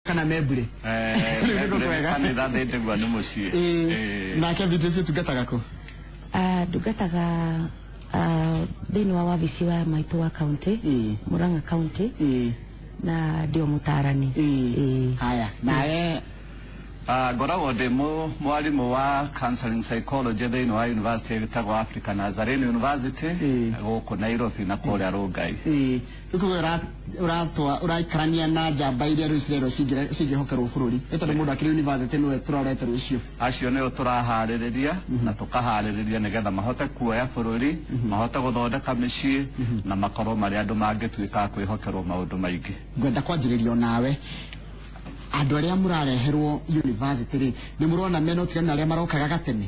Kana membure. Rĩu nĩkuo kwega. Kanitha thĩndĩgua nĩ mũciĩ. Ĩĩ. Ĩĩ. Nake Beatrice, ũtungataga kũ? Ah, ndungataga thĩinĩ wa wabici wa maitũ wa county, Murang'a County, na ndĩ o mũtarani. Ĩĩ. Haya, nawe? Ah, ngoragwo ndĩ mwarimũ wa counseling psychology thĩinĩ wa university ĩtagwo Africa Nazarene University, gũkũ Nairobi na kũrĩa Rongai. Ĩĩ, rĩu koguo ũratwa ũraikarania na njamba iria rĩu cirerwo cingĩhokerwo bũrũri, nĩ tondũ mũndũ akĩrĩ university nĩwe tũrorete rũciũ. Acio nĩo tũraharĩrĩria na tũkaharĩrĩria nĩgetha mahote kuoya bũrũri, mahote gũthondeka mĩciĩ na makorwo marĩ andũ mangĩtuĩka a kwĩhokerwo maũndũ maingĩ. Ngwenda kwanjĩrĩria nawe, andũ arĩa mũrareherwo university rĩ, nĩ mũrona mena ũtiganu na arĩa marokaga gatene?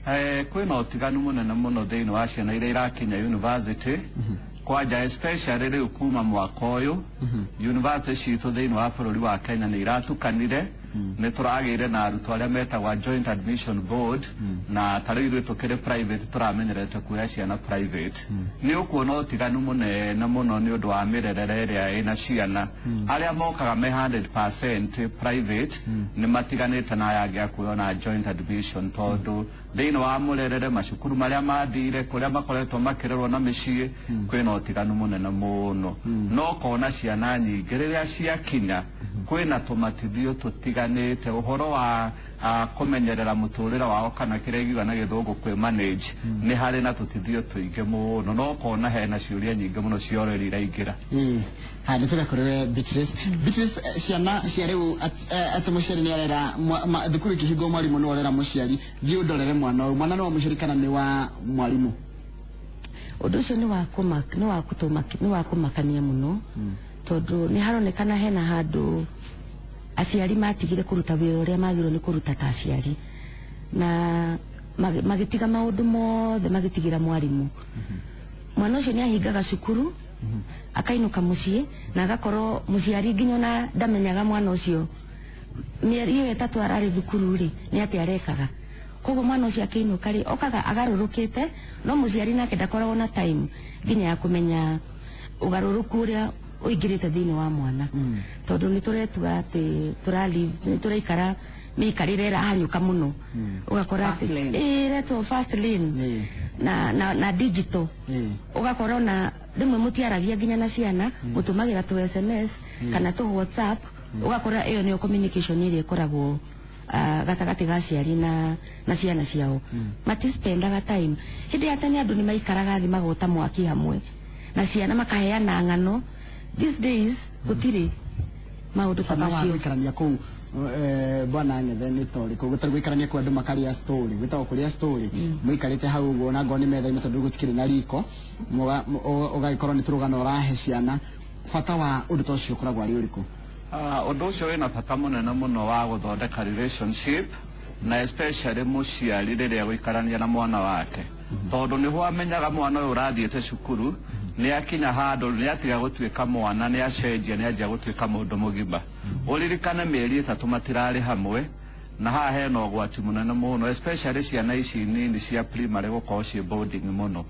Eh, kwĩna ũtiganu mũnene mũno thĩinĩ wa ciana iria irakinya university kwanja, especially rĩu kuma mwaka ũyũ university citũ thĩinĩ wa bũrũri wa Kenya nĩ iratukanire. Nĩ tũragĩire na arutwo arĩa metagwa Joint Admission Board, na ta rĩu ithuĩ tũkĩrĩ private, tũramenyerete kuoya ciana private. Nĩ ũkuona ũtiganu mũnene mũno nĩ ũndũ wa mĩrerere ĩrĩa ĩna ciana. Arĩa mokaga me 100% private nĩ matiganĩte na aya angĩ a kuoywo na joint admission, tondũ thĩinĩ wa mũrerere, macukuru marĩa mathire, kũrĩa makoretwo makĩrerwo na mĩciĩ, kwĩna ũtiganu mũnene mũno. No kona ciana nyingĩ rĩrĩa ciakinya kwĩna tũmatithio tũtiganĩte, ũhoro wa kũmenyerera mũtũrĩre wao, kana kĩrĩa ingiuga na Gĩthũngũ kwĩ manage, nĩ harĩ na tũtithio tũingĩ mũno, no kona hena ciũria nyingĩ mũno cioreri iraingĩra. Ĩĩ, haya, nĩ tũge kũrĩ we Beatrice. Beatrice, ciana cia rĩu atĩ mũciari nĩ arera thukuru ikĩhingwo, mwarimũ nĩ orera mũciari, "Thiĩ ũndorere mwana ũyũ." Mwana nĩ wa mũciari kana nĩ wa mwarimũ? Ũndũ ũcio nĩ wa kũmakania mũno, tondũ nĩ haronekana hena handũ aciari matigire kũruta wĩra ũrĩa magĩrĩirwo nĩ kũruta ta aciari, na magĩtiga maũndũ mothe magĩtigĩra mwarimũ. Mwana ũcio nĩ ahingaga cukuru, akainũka mũciĩ, na agakorwo mũciari nginya ona ndamenyaga mwana ũcio mĩeri ĩyo 3 ararĩ thukuru rĩ, nĩ atĩa arekaga. Koguo mwana ũcio akĩinũka rĩ, okaga agarũrũkĩte, no mũciari nake ndakoragwo na time nginya ya kũmenya ũgarũrũku ũrĩa ũingĩrĩte thĩinĩ wa mwana, tondũ nĩ tũretua atĩ nĩ tũraikara mĩikarĩre ĩrahanyũka mũno, ũgakora Fast atĩ lane. Ĩĩ, ĩretwo fast lane na digital. Ũgakora ona rĩmwe mũtiaragia nginya na ciana, mũtũmagĩra tũ SMS kana tũ WhatsApp. Ũgakora ĩyo nĩyo communication ĩrĩa ĩkoragwo gatagatĩ ga aciari na ciana ciao. Matispendaga time. Hĩndĩ ya tene andũ nĩ maikaraga thĩ, magota mwaki hamwe na ciana, makaheana ng'ano. These days gũtirĩ maũndũ ta Bata wa macio. gũikarania kũu, bwana Ng'ethe, nĩ ta ũrĩkũ? Gũtarĩ gũikarania kũu andũ makarĩa story, gwĩtagwo kũrĩa story, mũikarĩte hau ũguo, na ngorwo nĩ metha-inĩ, tondũ gũtikĩrĩ na riko, ũgagĩkorwo nĩ tũrũgano ũrahe ciana. Bata wa ũndũ ta ũcio ũkoragwo arĩ ũrĩkũ? Ah, ũndũ ũcio wĩna bata mũnene mũno wa gũthondeka relationship, na especially mũciari rĩrĩa gũikarania na mwana wake, tondũ nĩho amenyaga mwana ũyũ ũrathiĩte cukuru nĩ akinya handũ, nĩ atiga gũtuĩka mwana, nĩ acenjia, nĩ anjia gũtuĩka mũndũ mũgima. Ũririkane mĩeri 3 matirarĩ hamwe, na haha hena ũgwati mũnene mũno, especially ciana ici nini cia primary gũkorwo ciĩ boarding mũno,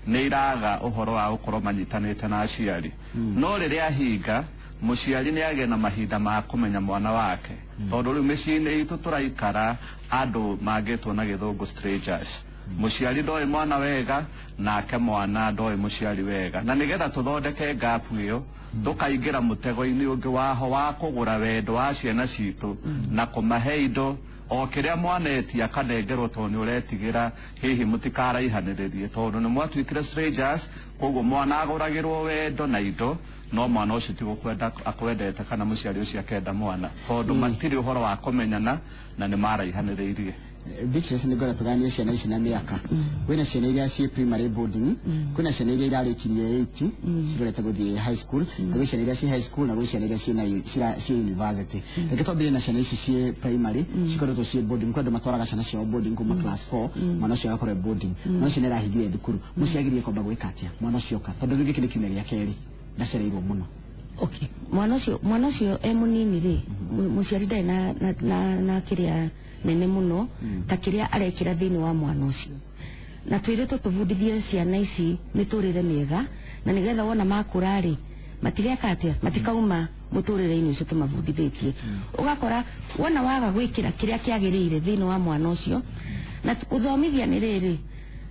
nĩ iraga ũhoro wa gũkorwo manyitanĩte na aciari. No rĩrĩa ahinga, mũciari nĩ agĩe na mahinda ma kũmenya mwana wake, tondũ rĩu mĩciĩ-inĩ itũ tũraikara andũ mangĩtwo na Gĩthũngũ strangers. Mũciari ndoĩ mwana wega, nake mwana ndoĩ mũciari wega, na nĩgetha tũthondeke gap ĩyo, tũkaingĩra mũtego-inĩ ũngĩ waho wa kũgũra wendo wa ciana citũ na kũmahe indo o kĩrĩa mwana etia akanengerwo, tondũ nĩ ũretigĩra hihi mũtikaraihanĩrĩrie, tondũ nĩ mwatuĩkire strangers. Koguo mwana agũragĩrwo wendo na indo, no mwana ũcio ti gũkwenda akwendete, kana mũciari ũcio akenda mwana, tondũ matirĩ ũhoro wa kũmenyana na nĩ maraihanĩrĩirie. Beatrice, nĩ ngwenda tũganie ciana ici na mĩaka. Kwĩna ciana iria ciĩ primary boarding, kwĩna ciana iria irarĩkirie 8 cirorete gũthiĩ high school, na gwĩ ciana iria ciĩ high school, na gwĩ ciana iria ciĩ university. Reke twambĩrĩrie na ciana ici ciĩ primary cikoretwo ciĩ boarding. Kwĩ andũ matwaraga ciana ciao boarding kuma class 4, mwana ũcio agakorwo e boarding. Mwana ũcio nĩ arahingire thukuru, mũciĩ agĩrĩire kwamba gwĩka atĩa mwana ũcio oka? Tondũ rĩu gĩkĩ nĩ kiumia gĩa kerĩ ndacereirwo mũno. Okay, mwana ũcio e mũnini rĩ, mũciari ndarĩ na kĩrĩa nene mũno ta kĩrĩa arekĩra thĩinĩ wa mwana ũcio, na twĩrĩtwo tũbundithie ciana ici mĩtũrĩre mĩega, na nĩgetha wona makũra rĩ Matigeka atia? Matikauma muturire-inĩ ũcio tũmabundithĩtie. Ũgakora wona waga gwĩkĩra kĩrĩa kĩagĩrĩire thĩinĩ wa mwana ũcio na gũthomithia nĩ rĩrĩ,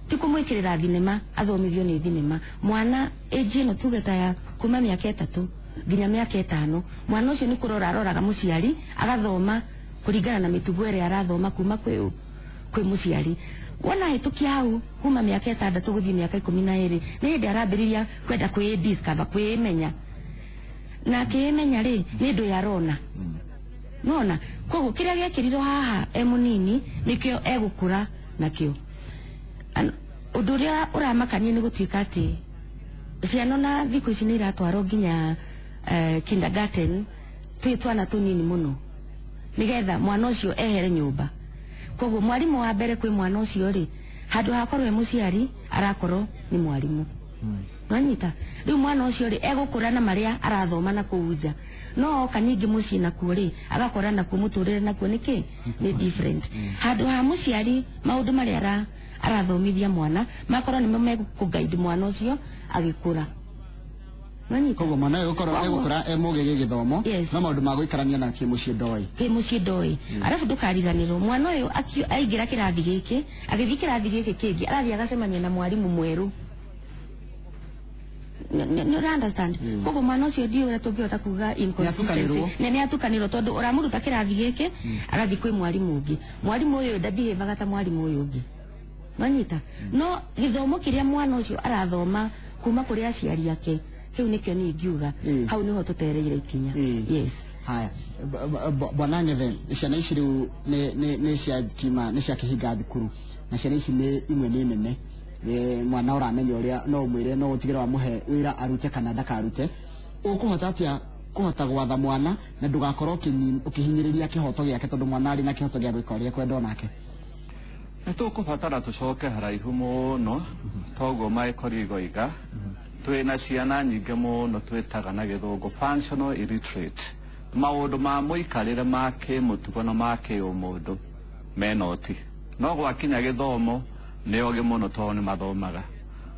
ti kũmwĩkĩrĩra thinema athomithio nĩ thinema. Mwana age ĩno tuge ta ya kuma mĩaka 3 nginya mĩaka 5, mwana ũcio nĩ kũrora aroraga mũciari, agathoma kũringana na mĩtugo ĩrĩa arathoma kuma kwĩ mũciari. Wona hĩtũkia hau kuma mĩaka 6 gũthiĩ mĩaka 12, nĩ hĩndĩ arambĩrĩria kwenda kwĩ discover, kwĩmenya, na akĩĩmenya rĩ, nĩ ndũ yarona nona. Koguo kĩrĩa gĩekĩrirwo haha e mũnini nĩkĩo egũkũra nakĩo. Ũndũ ũrĩa ũramakania nĩ gũtuĩka atĩ ciana na thikũ ici nĩ iratwarwo nginya kindergarten twĩ twana tũnini mũno, nĩgetha mwana ũcio ehere nyũmba. Koguo mwarimũ wa mbere kwĩ mwana ũcio rĩ, handũ hakorwo e mũciari, arakorwo nĩ mwarimũ. Nwanyita? Rĩu mwana ũcio rĩ, egũkũra na marĩa arathoma na kũu nja, no oka ningĩ mũciĩ nakuo rĩ, agakora nakuo mũtũrĩre nakuo nĩkĩ nĩ different. Handũ ha mũciari maũndũ marĩa arathomithia mwana makorwo nĩmo megũguide mwana ũcio agĩkũra. Nwanyita? Koguo mwana ũyũ gũkorwo egũkũra e mũgĩ gĩgĩthomo, no maũndũ ma gũikarania na kĩmũciĩ ndoĩ. Kĩmũciĩ ndoĩ. Arabu ndũkariganĩrwo, mwana ũyũ aingĩra kĩrathi gĩkĩ, agĩthiĩ kĩrathi gĩkĩ kĩngĩ, arathiĩ agacemania na mwarimũ mwerũ. Nĩ ũra understand? Koguo mwana ũcio ndiũĩ ũrĩa tũngĩhota kuga inconsistency. Nĩ atukanĩrwo, tondũ ũramũruta kĩrathi gĩkĩ, agathiĩ kwĩ mwarimũ ũngĩ. Mwarimũ ũyũ ndabihevaga ta mwarimũ ũyũ ũngĩ. Nwanyita? No gĩthomo kĩrĩa mwana ũcio arathoma kuma kũrĩ aciari ake, kĩu nĩkĩo niĩ ingiuga hau nĩho tũtereire ikinya. Yes. Haya, bwana Ngethe, ciana ici rĩu nĩ cia kima, nĩ cia kĩhinga thukuru, na ciana ici nĩ imwe nĩ nene. Mwana ũramenya ũrĩa no ũmwĩre, no ũtigĩre wamũhe wĩra arute kana ndakarute. Ũkũhota atĩa kũhota gwatha mwana na ndũgakorwo ũkĩhinyĩrĩria kĩhoto gĩake, tondũ mwana arĩ na kĩhoto gĩa gwĩka ũrĩa ekwenda onake? Nĩ tũkũbatara tũcoke haraihu mũno, toguo Michael Igoiga, twĩna ciana nyingĩ mũno twĩtaga na gĩthũngũ functional illiterate. Maũndũ ma mũikarĩre ma kĩmũtugo na ma kĩũmũndũ menoti, no gwakinya gĩthomo nĩ ogĩ mũno tondũ nĩ mathomaga.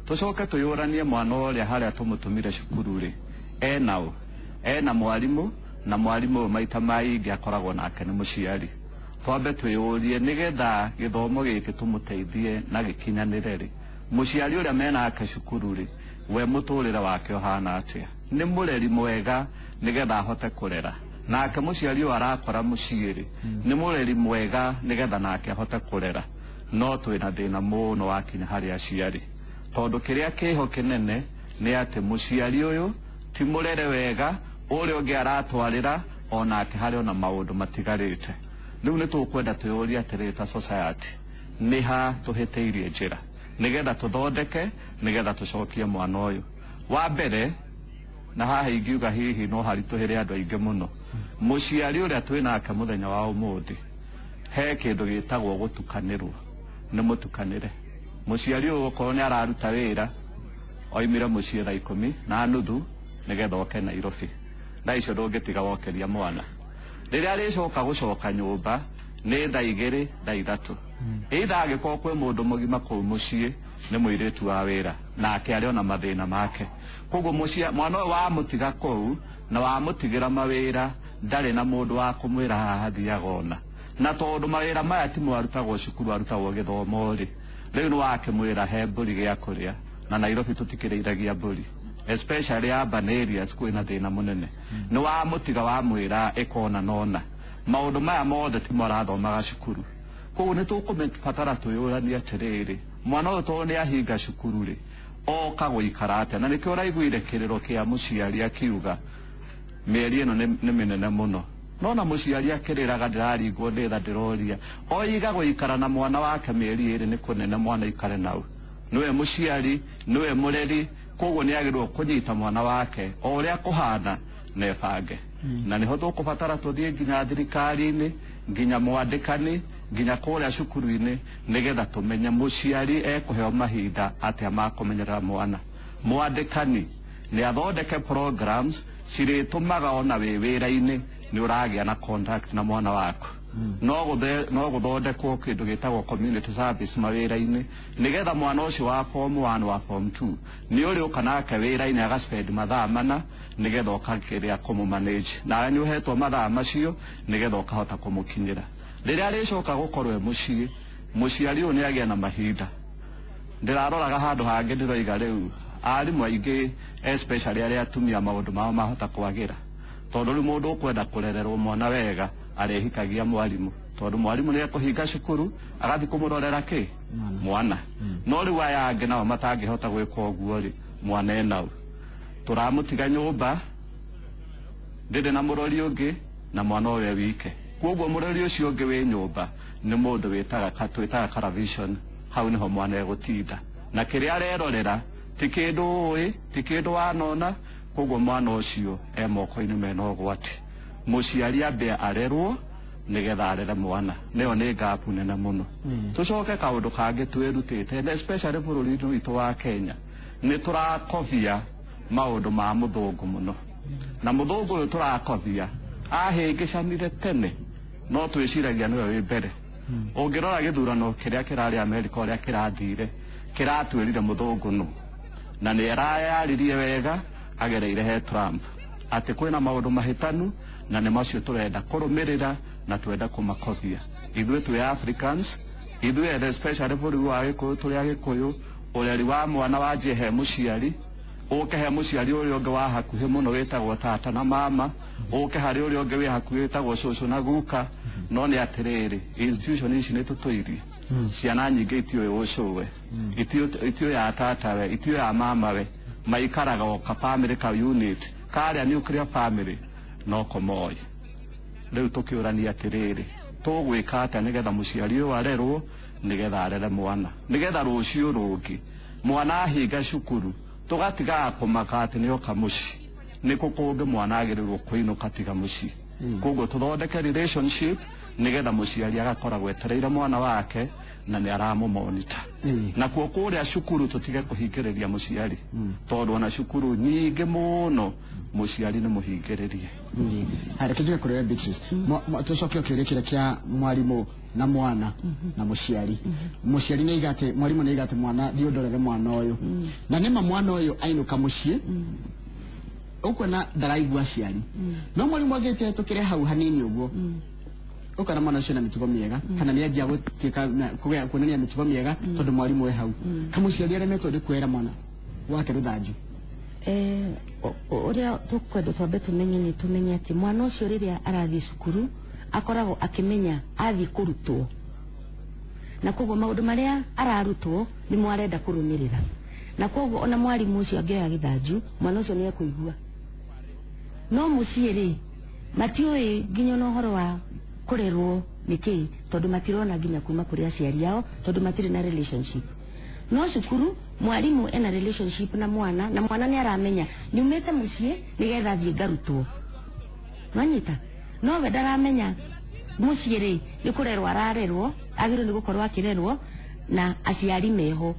Tũcoke twĩyũranie, mwana ũrĩa harĩa tũmũtũmire cukuru rĩ, ena ũ? Ena mwarimũ, na mwarimũ ũyũ maita maingĩ akoragwo nake nĩ mũciari. Twambe twĩyũrie, nĩgetha gĩthomo gĩkĩ tũmũteithie na gĩkinyanĩre rĩ, mũciari ũrĩa menake cukuru rĩ, we mũtũrĩre wake ũhana atĩa? Nĩ mũreri mwega nĩgetha ahote kũrera? Nake mũciari ũyũ arakora mũciĩ rĩ, nĩ mũreri mwega nĩgetha nake ahote kũrera? No twĩna thĩna mũno wakinya harĩ aciari, tondũ kĩrĩa kĩho kĩnene nĩ atĩ mũciari ũyũ ti mũrere wega, ũrĩa ũngĩ aratwarĩra onake harĩ ona maũndũ matigarĩte. Rĩu nĩ tũkwenda twĩyũrie atĩrĩrĩ, ta society, nĩ ha tũhĩtĩirie njĩra nĩgetha tũthondeke, nĩgetha tũcokie mwana ũyũ wa mbere? Na haha ingiuga hihi no haritũhĩre andũ aingĩ mũno. Mũciari ũrĩa twĩnake mũthenya wa ũmũthĩ, he kĩndũ gĩtagwo gũtukanĩrwo. Nĩ mũtukanĩre mũciari ũyũ, okorwo nĩ araruta wĩra, oimire mũciĩ thaa 10:30 nĩgetha oke Nairobi. Thaa icio ndũngĩtiga wokeria mwana. Rĩrĩa arĩcoka gũcoka nyũmba nĩ thaa 2, thaa 3. Either angĩkorwo kwĩ mũndũ mũgima kũu mũciĩ nĩ mũirĩtu wa wĩra, nake arĩ ona mathĩna make. Koguo mwana ũyũ wamũtiga kũu na wamũtigĩra mawĩra, ndarĩ na mũndũ wa kũmwĩra haha hathiaga ona. Na tondũ mawĩra maya timo arutagwo cukuru, arutagwo gĩthomo rĩ, rĩu nĩ wakĩmwĩra he mbũri gĩa kũrĩa, na Nairobi tũtikĩrĩithagia mbũri, especially urban areas kwĩna thĩna mũnene. Nĩ wamũtiga wamwĩra ĩkona nona maũndũ maya mothe timo arathomaga cukuru. Koguo nĩ tũkũbatara twĩyũranie atĩrĩrĩ, mwana ũyũ tondũ nĩ ahinga cukuru rĩ, oka gũikara atĩa? Na nĩkĩo ũraiguire kĩrĩro kĩa mũciari akiuga mĩeri ĩno nĩ mĩnene mũno. Nona mũciari akĩrĩraga, ndĩraringwo nĩ tha, ndĩroria oiga gũikara na mwana wake mĩeri 2 nĩ kũnene. Mwana ikare nau, nĩwe mũciari, nĩwe mũreri, koguo nĩ agĩrĩirwo kũnyita mwana wake o ũrĩa kũhana na ĩbange. Na nĩho tũkũbatara tũthiĩ nginya thirikari-inĩ, nginya mwandĩkani, nginya kũrĩa cukuru-inĩ, nĩgetha tũmenye mũciari ekũheo mahinda atĩa ma kũmenyerera mwana. Mwandĩkani nĩ athondeke programs cirĩtũmaga ona wĩ wĩra-inĩ nĩ ũragĩa na contact na mwana waku. No gũthondekwo kĩndũ gĩtagwo community service mawĩra-inĩ, nĩgetha mwana ũcio wa form 1, wa form 2, nĩ ũrĩ ũka nake wĩra-inĩ, agaspend mathaa mana, nĩgetha ũkakĩrĩa kũmũ-manage, nawe nĩ ũhetwo mathaa macio nĩgetha ũkahota kũmũkinyĩra. Rĩrĩa arĩcoka gũkorwo e mũciĩ, mũciari ũyũ nĩ agĩa na mahinda. Ndĩraroraga handũ hangĩ, ndĩroiga rĩu arimũ aingĩ, especially arĩa atumia, maũndũ mao mahota kwagĩra, tondũ rĩu mũndũ ũkwenda kũrererwo mwana wega arehikagia mwarimũ, tondũ mwarimũ nĩ ekũhinga cukuru agathiĩ kũmũrorera kĩ mwana. No rĩu aya angĩ nao matangĩhota gwĩka ũguo rĩ, mwana enau tũramũtiga nyũmba, ndĩrĩ na mũrori ũngĩ na mwana ũyũ e wike. Koguo mũrori ũcio ũngĩ wĩ nyũmba nĩ mũndũ wĩtaga twĩtaga television. Hau nĩho mwana egũtinda na kĩrĩa arerorera ti kĩndũ ũĩ, ti kĩndũ wanona. Koguo mwana ũcio e moko-inĩ mena ũgwati. Mũciari ambe arerwo nĩgetha arere mwana. Nĩyo nĩ gap nene mũno. Tũcoke kaũndũ kangĩ twĩrutĩte, and especially bũrũri-inĩ witũ wa Kenya, nĩ tũrakobia maũndũ ma mũthũngũ mũno, na mũthũngũ ũyũ tũrakobia ahĩngĩcanire tene, no twĩciragia nĩwe wĩ mbere. Ũngĩrora gĩthurano kĩrĩa kĩrarĩ Amerika, ũrĩa kĩrathire, kĩratwĩrire mũthũngũ nũ, na nĩ arayaririe wega agereire he Trump atĩ kwĩna maũndũ mahĩtanu, na nĩ macio tũrenda kũrũmĩrĩra na twenda kũmakobia. Ithuĩ twĩ Africans, ithuĩ ene, especially bũrũri wa Gĩkũyũ, tũrĩ Agĩkũyũ, ũreri wa mwana wanjie he mũciari, ũke he mũciari ũrĩa ũngĩ wa hakuhĩ mũno wĩtagwo tata na mama, ũke harĩ ũrĩa ũngĩ wĩ hakuhĩ wĩtagwo cũcũ na guka. No nĩ atĩrĩrĩ, institution ici nĩ tũtũirie ciana nyingĩ itiũĩ ũcũwe, itiũĩ a tatawe, itiũĩ a mamawe. Maikaraga o ka family, ka unit karĩa nuclear family, no komoĩ. Rĩu tũkĩũrania atĩrĩrĩ, tũgwĩka atĩa nĩgetha mũciari ũyũ arerwo, nĩgetha arere mwana, nĩgetha rũciũ rũngĩ mwana ahinga cukuru tũgatigaga kũmaka atĩ nĩoka mũciĩ? Nĩkũ kũngĩ mwana agĩrĩirwo kũinũka tiga mũciĩ? Koguo tũthondeke relationship nĩgetha mũciari agakoragwo etereire mwana wake na nĩ aramũmonita. Nakuo kũrĩa cukuru tũtige kũhingĩrĩria mũciari, tondũ ona cukuru nyingĩ mũno mũciari nĩ mũhingĩrĩrie. Haya, reke njuge kũrĩ we Beatrice. Tũcoke o kĩũria kĩrĩa kĩa mwarimũ na mwana na mũciari. Mũciari nĩ aiga atĩ mwarimũ nĩ aiga atĩ mwana, thiĩ ũndorere mwana ũyũ, na nĩma mwana ũyũ ainũka mũciĩ ũkuona ndaraigua aciari, no mwarimũ angĩte tũkĩre hau hanini ũguo, ũkona mwana ũcio na mĩtugo mĩega, kana nĩ anjia gũtuĩka kuonania mĩtugo mĩega tondũ mwarimũ e hau. Kamũciari aremetwo nĩ kuoera mwana wake rũthanju? Ũrĩa tũkwenda twambe tũmenye nĩ tũmenye atĩ mwana ũcio rĩrĩa arathiĩ cukuru akoragwo akĩmenya athiĩ kũrutwo, na koguo maũndũ marĩa ararutwo nĩmo arenda kũrũmĩrĩra, na koguo ona mwarimũ ũcio angĩoya gĩthanju, mwana ũcio nĩ ekũigua. No mũciĩ rĩ, matiũĩ nginya ona ũhoro wa kũrerwo nĩ kĩĩ, tondũ matirona nginya kuma kũrĩ aciari ao, tondũ matirĩ na relationship. No cukuru mwarimu ena relationship na mwana, na mwana nĩ aramenya nyumĩte mũciĩ nĩgetha thiĩ ngarutwo, nwanyita. No we ndaramenya mũciĩ rĩ nĩ kũrerwo ararerwo, agĩrĩirwo nĩ gũkorwo akĩrerwo na aciari meho,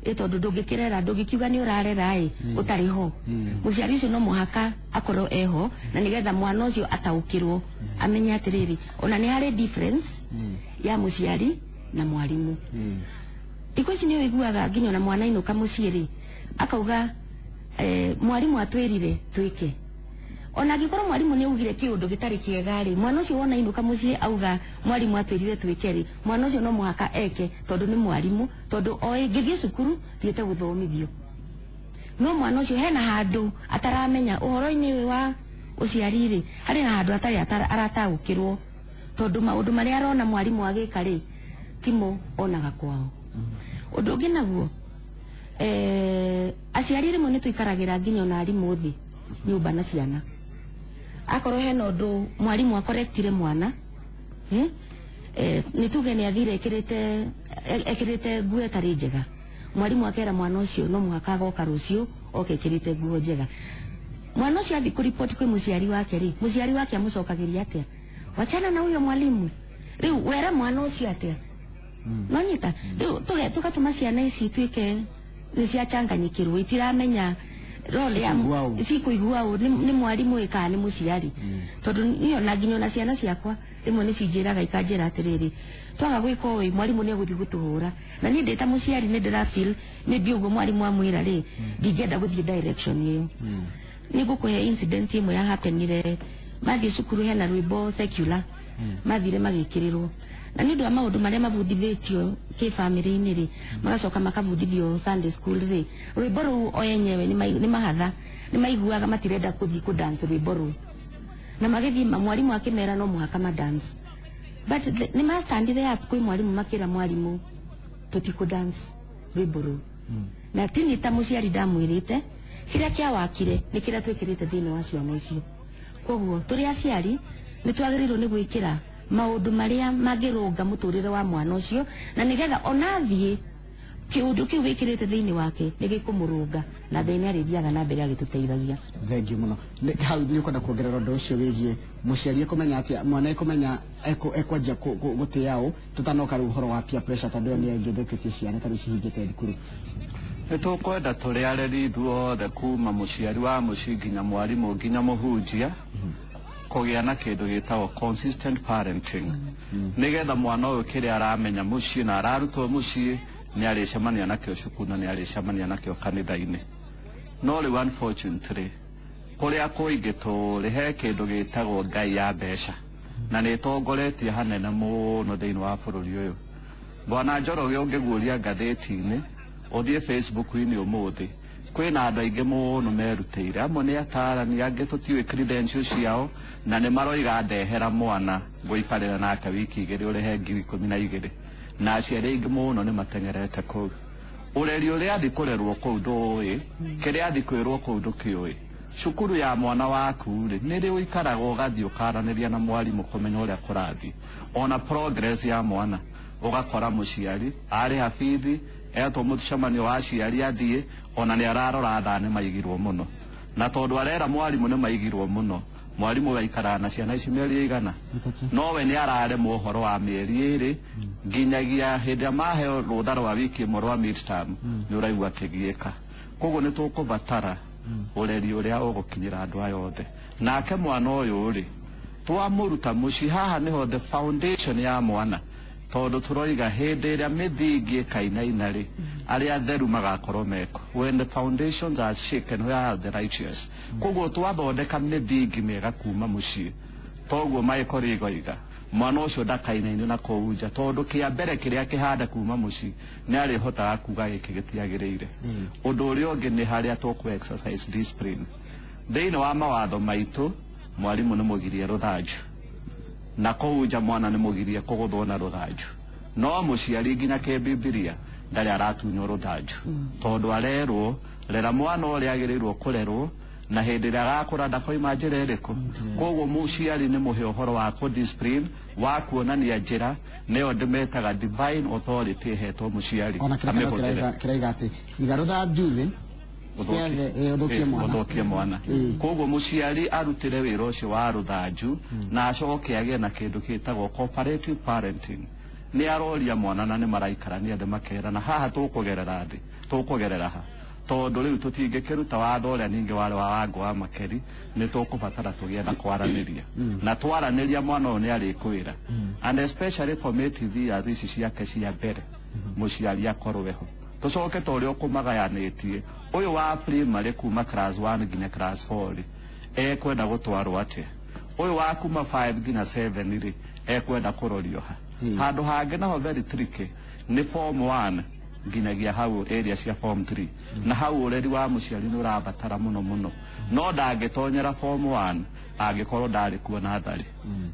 ĩ tondũ ndũngĩkĩrera, ndũngĩkiuga nĩ ũrarera ĩ ũtarĩ ho. Mũciari ũcio no mũhaka akorwo eho, na nĩgetha mwana ũcio ataũkĩrwo, amenye atĩrĩrĩ, ona nĩ harĩ difference ya mũciari na mwarimũ. Thikũ ici nĩ ũiguaga nginya ona mwana ainũka mũciĩ rĩ, akauga mwarimũ atwĩrire twĩke. Ona angĩkorwo mwarimũ nĩ augire kĩũndũ gĩtarĩ kĩega rĩ, mwana ũcio wona ainũka mũciĩ auga mwarimũ atwĩrire twĩke rĩ, mwana ũcio no mũhaka eke, tondũ nĩ mwarimũ, tondũ oĩ ngĩthiĩ cukuru thiĩte gũthomithio. No mwana ũcio hena handũ ataramenya ũhoro-inĩ ũyũ wa ũciari rĩ, harĩ na handũ atarĩ arataũkĩrwo, tondũ maũndũ marĩa arona mwarimũ agĩka rĩ, timo onaga kwao. Ũndũ ũngĩ naguo, aciari rĩmwe nĩ tũikaragĩra nginya ona arimũ thĩ nyũmba na ciana. Akorwo hena ũndũ mwarimũ akorektire mwana, nĩ tuge nĩ athire ekĩrĩte nguo ĩtarĩ njega, mwarimũ akera mwana ũcio no mũhaka agoka rũciũ oke ekĩrĩte nguo njega. Mwana ũcio athiĩ kũripoti kwĩ mũciari wake rĩ, mũciari wake amũcokagĩria atĩa? "Wachana na huyo mwalimu." Rĩu wera mwana ũcio atĩa? Nonyita rĩu tũgatũma ciana ici ituĩke nĩ ciachanganyikĩrwo, itiramenya. role ya Cikũigua ũũ. Cikũigua ũũ nĩ mwarimũ ĩ kana nĩ mũciari, tondũ niĩ ona nginya ona ciana ciakwa rĩmwe nĩ cinjĩraga, ikanjĩra atĩrĩrĩ, twaga gwĩka ũũ mwarimũ nĩ egũthiĩ gũtũhũra, na niĩ ndĩ ta mũciari nĩ ndĩra feel maybe ũguo mwarimũ amwĩra rĩ, ndingĩenda gũthiĩ direction ĩyo. Nĩ ngũkũhe incident ĩmwe ya happenire mathiĩ cukuru. Hena rwĩmbo secular mathire magĩkĩrĩrwo, na nĩ ũndũ wa maũndũ marĩa mabundithĩtio kĩbamĩrĩ-inĩ rĩ, magacoka makabundithio Sunday school rĩ, rwĩmbo rũu o enyewe nĩ mahatha nĩ maiguaga matirenda kũthiĩ kũ dance rwĩmbo rũu, na magĩthiĩ mwarimũ akĩmera no mũhaka ma dance, but nĩ ma standire up kwĩ mwarimũ, makĩra mwarimũ tũtikũ dance rwĩmbo rũu. Na tini ta mũciari ndamwĩrĩte kĩrĩa kĩawakire nĩ kĩrĩa twĩkĩrĩte thĩinĩ wa ciana icio. Koguo tũrĩ aciari nĩ twagĩrĩirwo nĩ gwĩkĩra maũndũ marĩa mangĩrũnga mũtũrĩre wa mwana ũcio, na nĩgetha ona athiĩ kĩũndũ kĩu wĩkĩrĩte thĩinĩ wake nĩ gĩkũmũrũnga, na Ngai nĩ arĩthiaga na mbere agĩtũteithagia. Thengiũ mũno. Hau nĩ ũkwenda kuongerera ũndũ ũcio wĩgiĩ mũciari ekũmenya atĩa mwana ekũmenya ekwanjia gũtĩa ũ, tũtanoka rĩu ũhoro wa peer pressure, tondũ ĩyo nĩyo ĩngĩthũkĩtie ciana ta rĩu cihingĩte thukuru? Nĩ tũkwenda tũrĩ areri ithuothe, kuma mũciari wa mũciĩ nginya mwarimũ nginya mũhunjia, kũgĩa na kĩndũ gĩtagwo consistent parenting, nĩgetha mwana ũyũ kĩrĩa aramenya mũciĩ na ararutwo mũciĩ nĩ arĩcemania nakĩo cukuru na nĩ arĩcemania nakĩo kanitha-inĩ. No rĩu unfortunately kũrĩa kũingĩ tũrĩ he kĩndũ gĩtagwo ngai ya mbeca, na nĩ ĩtongoretie hanene mũno thĩinĩ wa bũrũri ũyũ. Bwana Njoroge, ũngĩguũria ngathĩti-inĩ, ũthiĩ Facebook-inĩ ũmũthĩ, kwĩna andũ aingĩ mũno merutĩire, amwe nĩ atarani, angĩ tũtiũĩ credentials ciao, na nĩ maroiga ndehera mwana ngũikarĩra nake wiki 2 ũrĩhe 12,000, na aciari aingĩ mũno nĩ mateng'erete kũu. Ũreri ũrĩa athi kũrerwo kũu ndũĩ, kĩrĩa athi kwĩrwo kũu ndũkĩũĩ. Cukuru ya mwana waku rĩ, nĩ rĩ ũikaraga ũgathiĩ ũkaranĩria na mwarimũ kũmenya ũrĩa kũrathiĩ, ona progress ya mwana? Ũgakora mũciari arĩha bithi, etwo mũcemanio wa aciari athiĩ, ona nĩ ararora thaa nĩ maigirwo mũno, na tondũ arera mwarimũ nĩ maigirwo mũno, mwarimũ aikaraga na ciana ici mĩeri ĩigana? 3. Nowe nĩ araremwo ũhoro wa mĩeri 2, nginyagia hĩndĩ ĩrĩa maheo rũtha rwa wiki 1 rwa midterm nĩ ũraigua akĩgiĩka. Koguo nĩ tũkũbatara ũreri ũrĩa ũgũkinyĩra andũ aya othe. Nake mwana ũyũ rĩ, twamũruta mũciĩ, haha nĩho the foundation ya mwana, tondũ tũroiga hĩndĩ ĩrĩa mĩthingi ĩkainaina rĩ, arĩa atheru magakorwo meko. When the foundations are shaken, where are the righteous? Koguo twathondeka mĩthingi mĩega kuma mũciĩ, toguo Michael igoiga mwana ũcio ndakainainio na kũu nja, tondũ kĩa mbere kĩrĩa kĩhanda kuma mũciĩ nĩ arĩhotaga kuga gĩkĩ gĩtiagĩrĩire. Ũndũ ũrĩa ũngĩ nĩ harĩa tũkũ exercise discipline. Thĩinĩ wa mawatho maitũ, mwarimũ nĩ mũgirie rũthanju, na kũu nja mwana nĩ mũgirie kũgũthwo na rũthanju, no mũciari nginya kĩbibilia ndarĩ aratunywo rũthanju, tondũ arerwo rera mwana ũrĩa agĩrĩirwo kũrerwo, na hĩndĩ ĩrĩa agakũra ndakoima njĩra ĩrĩkũ. Koguo mũciari nĩ mũhe ũhoro wa kũ-discipline, wa kuonania njĩra, nĩyo ndĩmetaga divine authority ĩhetwo mũciari ona kĩrĩa amĩhũthĩre. Kĩraiga atĩ iga rũthanju thĩ, ũthũkie mwana. Ũthũkie mwana. Koguo mũciari arutĩre wĩra ũcio wa rũthanju, na acoke agĩe na kĩndũ gĩtagwo cooperative parenting. Nĩ aroria mwana na nĩ maraikarania thĩ makerana haha tũkũgerera thĩ tũkũgerera ha, tondũ rĩu tũtingĩkĩruta watho ũrĩa ningĩ warĩ wa Wangu wa Makeri. Nĩ tũkũbatara tũgĩe na kwaranĩria, na twaranĩria mwana ũyũ nĩ arĩkwĩra, and especially formative years ici ciake cia mbere, mũciari akorwo eho. Tũcoke ta ũrĩa ũkũmagayanĩtie, ũyũ wa primary kuma class 1 nginya class 4 rĩ, ekwenda gũtwarwo atĩa? Ũyũ wa kuma 5 nginya 7 rĩ, ekwenda kũrorio ha? Handũ hangĩ naho very tricky nĩ form 1 nginyagia hau area cia form 3, na hau ũreri wa mũciari nĩ ũrabatara mũno mũno, no ndangĩtonyera form 1 angĩkorwo ndarĩ kuo natharĩ.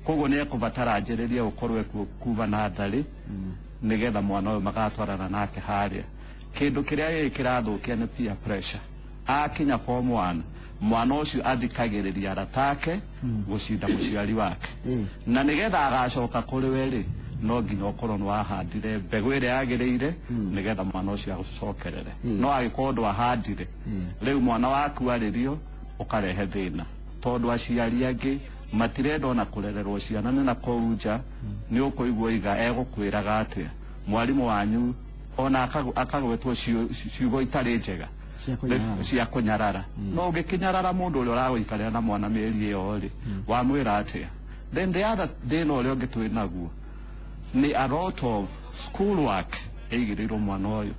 Koguo nĩ ekũbatara anjĩrĩrie gũkorwo ekuo kuma natharĩ, nĩgetha mwana ũyũ magatwarana nake harĩa. Kĩndũ kĩrĩa gĩkĩ kĩrathũkia nĩ peer pressure. Akinya form 1, mwana ũcio athikagĩrĩria arata ake gũcinda mũciari wake, na nĩgetha agacoka kũrĩ we rĩ, no nginya ũkorwo nĩ wahandire mbegũ ĩrĩa yagĩrĩire, nĩgetha mwana ũcio agũcokerere. No angĩkorwo ndwahandire, rĩu mwana waku arĩrio ũkarehe thĩna, tondũ aciari angĩ matirenda ona kũrererwo ciana nĩ na kũu nja. Nĩ ũkũigua iga egũkwĩraga atĩa mwarimũ wanyu, ona akagwetwo ciugo itarĩ njega. Cia kũnyarara. Cia kũnyarara. No ũngĩkĩnyarara mũndũ ũrĩa ũragũikarĩra na mwana mĩeri ĩyo rĩ, wamwĩra atĩa? Then the other thĩna ũrĩa ũngĩ twĩ naguo nĩ a lot of school work ĩigĩrĩirwo mwana ũyũ.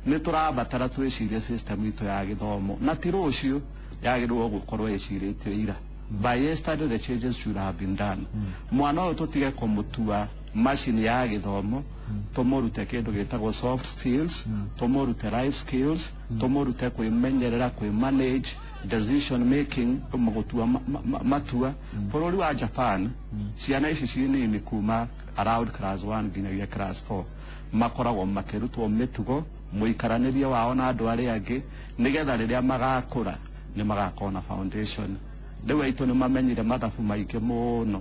Nĩ tũrabatara twĩcirie system itũ ya gĩthomo, na ti rũciũ, yagĩrĩirwo gũkorwo ĩcirĩtio ira. By yesterday the changes should have been done. Mwana ũyũ tũtige kũmũtua macini ya gĩthomo, tũmũrute kĩndũ gĩtagwo soft skills, tũmũrute life skills, tũmũrute kwĩmenyerera, kwĩ-manage, decision making, gũtua matua. Bũrũri wa Japan, ciana ici ci nini kuma around class 1 nginyagia class 4 makoragwo makĩrutwo mĩtugo, mũikaranĩrie wao na andũ arĩa angĩ, nĩgetha rĩrĩa magakũra nĩ magakorwo na foundation. Rĩu aitũ nĩ mamenyire mathabu maingĩ mũno,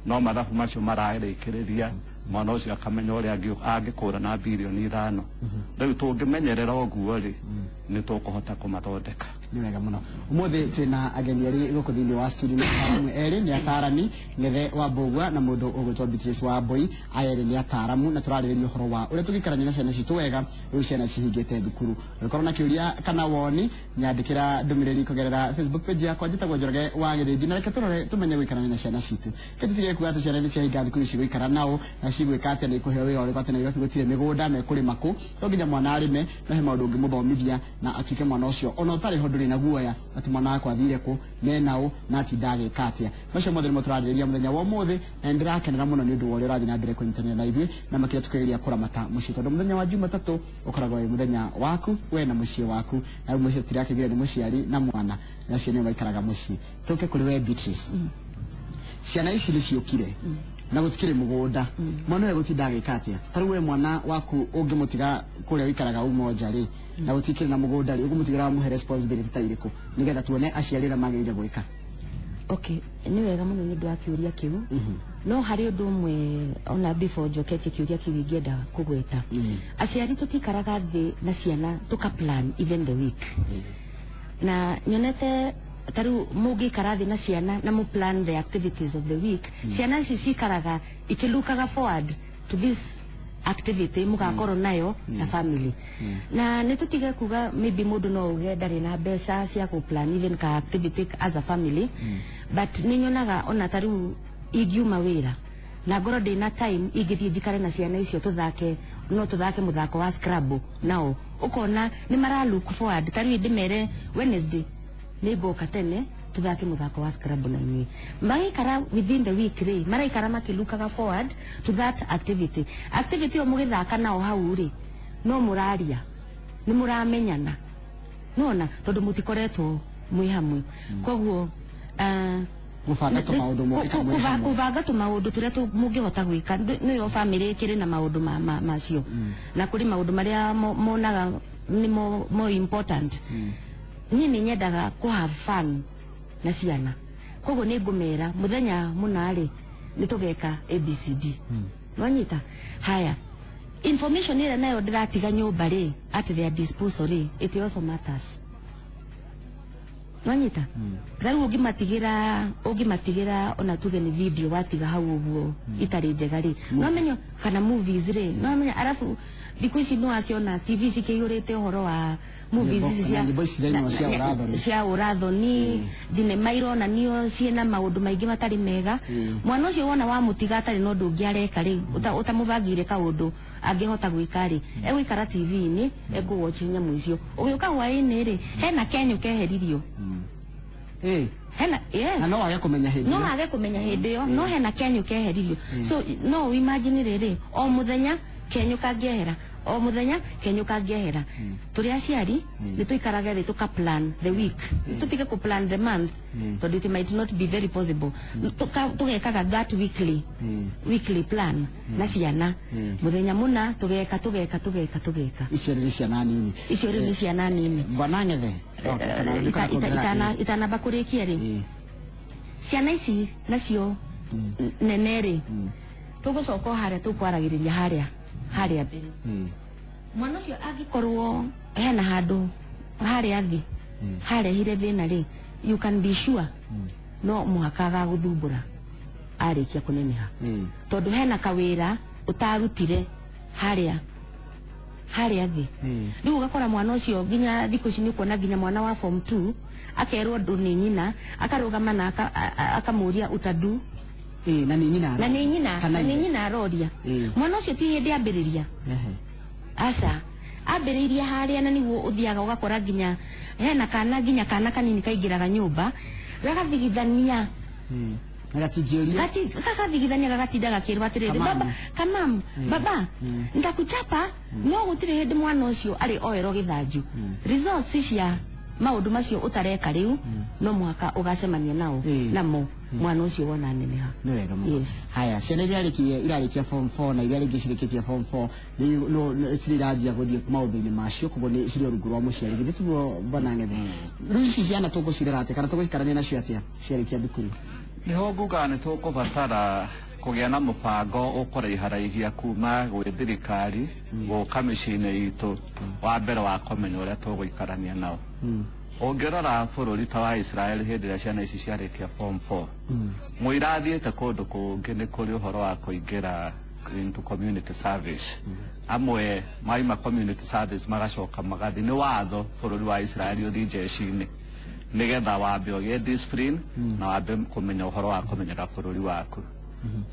no mathabu macio mararĩkĩrĩria mwana ũcio akamenya ũrĩa angĩkũra na 5 birioni. Rĩu tũngĩmenyerera ũguo rĩ, nĩ tũkũhota kũmathondeka. Nĩ wega mũno. Ũmũthĩ twĩna ageni erĩ gũkũ thĩinĩ wa studio, nĩ ataaramu erĩ, nĩ atarani Ngethe wa Mbũgua na mũndũ ũgwĩtwo Beatrice wa Mbui. Aya erĩ nĩ ataaramu na tũrarĩrĩria ũhoro wa ũrĩa tũngĩikarania na ciana citũ wega rĩu ciana cihingĩte thukuru. Ũngĩkorwo na kĩũria kana woni, nyandĩkĩra ndũmĩrĩri kũgerera Facebook page yakwa, njĩtagwo Njoroge wa Gĩthĩnji. Na reke tũrore tũmenye gũikarania na ciana citũ. Ke tũtige kuga atĩ ciana nĩ ciahinga thukuru, cigũikara nao na cigwĩka atĩa? Nĩ ikũheo wĩra ũrĩkũ? Atĩ Nairobi gũtirĩ mĩgũnda, mekũrĩma kũ? To nginya mwana arĩme, no he maũndũ ũngĩmũthomithia na atuĩke mwana ũcio ona ũtarĩ ho ndũrĩ na guoya atĩ mwana wakwa athire kũ, menao na atinda agĩka atĩa. Macio mothe nĩmo tũrarĩrĩria mũthenya wa ũmũthĩ, na nĩ ndĩrakenera mũno nĩ ũndũ wa ũrĩa ũrathiĩ na mbere kũnyitanĩra na ithuĩ, na makĩria tũkĩgeria kũramata mũciĩ, tondũ mũthenya wa Jumatatũ ũkoragwo wĩ mũthenya waku we na mũciĩ waku, na rĩu mũciĩ tũtirakĩgire nĩ mũciari na mwana, na acio nĩo maikaraga mũciĩ. Tũke kũrĩ we Beatrice. Ciana ici nĩ ciũkire na gũtikĩrĩ mũgũnda, mwana ũyũ gũtinda agĩka atĩa? Ta rĩu we mwana waku ũngĩmũtiga kũrĩa ũikaraga Umoja rĩ, na gũtikĩrĩ na mũgũnda rĩ, ũngĩmũtigĩra wamũhe responsibility ta irĩkũ, nĩgetha tuone aciari ũrĩa magĩrĩire gwĩka? Okay, nĩ wega mũno nĩ ũndũ wa kĩũria kĩu. No harĩ ũndũ ũmwe ona before njoketie kĩũria kĩu ingĩenda kũgweta. Aciari tũtikaraga thĩ na ciana tũka plan even the week, na nyonete ta rĩu mũngĩikara thĩ na ciana na mũ plan the activities of the week, ciana ici cikaraga ikĩlukaga forward to this activity mũgakorwo nayo na family. Na nĩ tũtige kuga maybe mũndũ no uge ndarĩ na mbeca cia kũ plan even ka activity as a family, but nĩ nyonaga ona ta rĩu ingiuma wĩra na ngorwo ndĩna time, ingĩthiĩ njikare na ciana icio tũthake, no tũthake mũthako wa Scrabble nao, ũkona nĩ mara look forward. Ta rĩu ndĩmere Wednesday nĩ ngoka tene tuthake muthako wa Scrabble na inyuĩ, magĩikara within the week rĩ, maraikara makĩlukaga forward to that activity. Activity ĩyo mũgĩthaka nao hau rĩ, no mũraria, nĩ mũramenyana, nona tondũ mũtikoretwo mwĩ hamwe. Koguo Gũbanga tũmaũndũ mũngĩka mwĩ hamwe. Kũbanga tũmaũndũ tũrĩa mũngĩhota gwĩka. Nĩyo family ĩkĩrĩ na maũndũ macio, na kũrĩ maũndũ marĩa monaga nĩ mo important. Niĩ nĩ nyendaga kũ have fun na ciana, koguo nĩ ngũmera mũthenya mũna rĩ, nĩ tũgeka ABCD. Nwanyita haya information ĩrĩa nayo ndĩratiga nyũmba rĩ, at their disposal rĩ, it also matters. Nwanyita rĩu ũngĩmatigĩra ona tuge nĩ video watiga hau ũguo itarĩ njega rĩ, no menyo kana movies rĩ, no menya. Arabu thikũ ici no akĩona TV cikĩiyũrĩte ũhoro wa movies ici cia Na nyĩmbo ici cirainwo cia ũrathoni. Cia ũrathoni, thinema ironanio ciĩna maũndũ maingĩ matarĩ mega. Mwana ũcio wona wamũtiga atarĩ na ũndũ ũngĩ areka rĩ, ũtamũbangĩire kaũndũ angĩhota gwĩka rĩ, egũikara TV-inĩ ekũwatch nyamũ icio. Ũgĩũka hwaĩ-inĩ rĩ, hena kenyũ keheririo. Hena, yes. Na no wage kũmenya hĩndĩ No ĩyo. Wage kũmenya hĩndĩ ĩyo, no hena kenyũ keheririo. So no imagine rĩrĩ, o mũthenya kenyũ kangĩehera, o mũthenya kenyũ kangĩehera. Tũrĩ aciari nĩ tũikarage thĩ tũka plan the week, tũtige kũ plan the month tondũ it might not be very possible. Tũgekaga that weekly plan na ciana, mũthenya mũna tũgeka, tũgeka, tũgeka, tũgeka. Icio rĩ ciana nini? Icio rĩu nĩ ciana nini. Bwana Ng'ethe. Okay, kana kuongerera. Itanamba kũrĩkia rĩ, ciana ici nacio nene rĩ, tũgũcoka o harĩa tũkwaragĩrĩria harĩa mbere. Mwana ũcio angĩkorwo hena handũ harĩa thĩ harehire thĩna rĩ, you can be sure no mũhaka agagũthumbũra arĩkia kũneneha, tondũ hena kawĩra ũtarutire harĩa Harĩa thĩ. Rĩu ũgakora mwana ũcio nginya thikũ ici nĩ ũkuona nginya mwana wa form 2 akerwo ũndũ nĩ nyina, akarũgama na akamũria, "Utadu?" Ĩĩ, na nĩ nyina. Na nĩ nyina. Kana na nĩ ithe. Nyina aroria. Mwana ũcio ti hĩndĩ ambĩrĩria. Aca, ambĩrĩirie harĩa, na nĩguo ũthiaga ũgakora nginya hena kana, nginya kana kanini kaingĩraga nyũmba gagathigithania. Ĩĩ. Na gatingĩũria. Gagathigithania, gagatinda gakĩrwo atĩrĩrĩ, Kamamu. "Baba, kamamu, baba, nitakuchapa." No gũtirĩ hĩndĩ mwana ũcio arĩ oerwo gĩthanju. Results cia maũndũ macio ũtareka rĩu no mũhaka ũgacemania nao namo mwana ũcio wona neneha. Nĩ wega mũno. Yes. Haya, ciana iria irarĩkia form 4 na iria rĩngĩ cirĩkĩtie form 4 nĩ no cirĩ iranjia gũthiĩ maũndũ-inĩ macio, koguo nĩ cirĩ o rungu rwa mũciari, githĩ tiguo, bwana Ng'ethe? Rĩu ici ciana tũgũcirera atĩa kana tũgũikarania nacio atĩa ciarĩkia thukuru? Niho nguga nĩ tũkũbatara kũgĩa na mũbango ũkũraiharaihia kuma gwĩ thirikari gũka mĩciĩ-inĩ itũ, wa mbere wa kũmenya ũrĩa tũgũikarania nao. Ũngĩrora bũrũri ta wa Israel, hĩndĩ ĩrĩa ciana ici ciarĩkia form 4, mũirathiĩte kũndũ kũngĩ, nĩ kũrĩ ũhoro wa kũingĩra into community service. Amwe maima community service magacoka magathi, nĩ watho bũrũri wa Israel ũthiĩ jeshi-inĩ nigetha wambe ũgĩe discipline na wambe kũmenya ũhoro wa kũmenyera bũrũri waku.